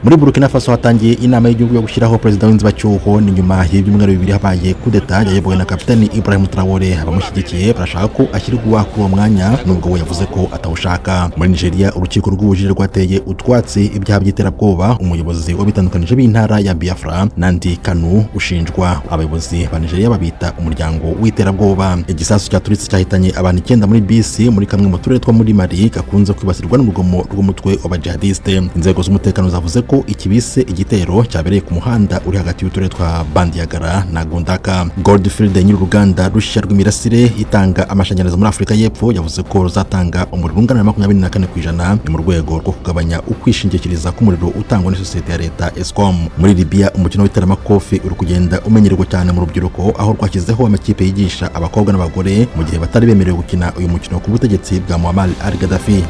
Muri Burkina Faso hatangiye inama y'igihugu yo gushyiraho perezida w'inzibacyuho. Ni nyuma y'ibyumweru 2 habaye kudeta yayobowe na Kapitani Ibrahim Traore. Abamushyigikiye barashaka ko ashyirwa kuri uwo mwanya, nubwo we yavuze ko atawushaka. Muri Nigeria, urukiko rw'ubujurire rwateye utwatsi ibyaha by'iterabwoba umuyobozi wabitandukanije b'intara ya Biafra, Nnamdi Kanu, ushinjwa. Abayobozi ba Nigeria babita umuryango w'iterabwoba. Igisasu cyaturitse cyahitanye abantu 9 muri bisi muri kamwe mu turere two muri Mali gakunze kwibasirwa n'urugomo rw'umutwe w'abajihadiste. Inzego z'umutekano zavuze ko ikibise igitero cyabereye ku muhanda uri hagati y'uturere twa Bandiagara na Gundaka. Goldfield, nyiri uruganda rushya rw'imirasire itanga amashanyarazi muri Afurika y'Epfo, yavuze ko ruzatanga umuriro ungana na 24%. Ni mu rwego rwo kugabanya ukwishingikiriza k'umuriro utangwa n'isosiyete ya leta Eskom. Muri Libya, umukino w'iteramakofi uri kugenda umenyerwa cyane mu rubyiruko, aho rwashyizeho amakipe yigisha abakobwa n'abagore, mu gihe batari bemerewe gukina uyu mukino ku butegetsi bwa Muammar al-Gaddafi.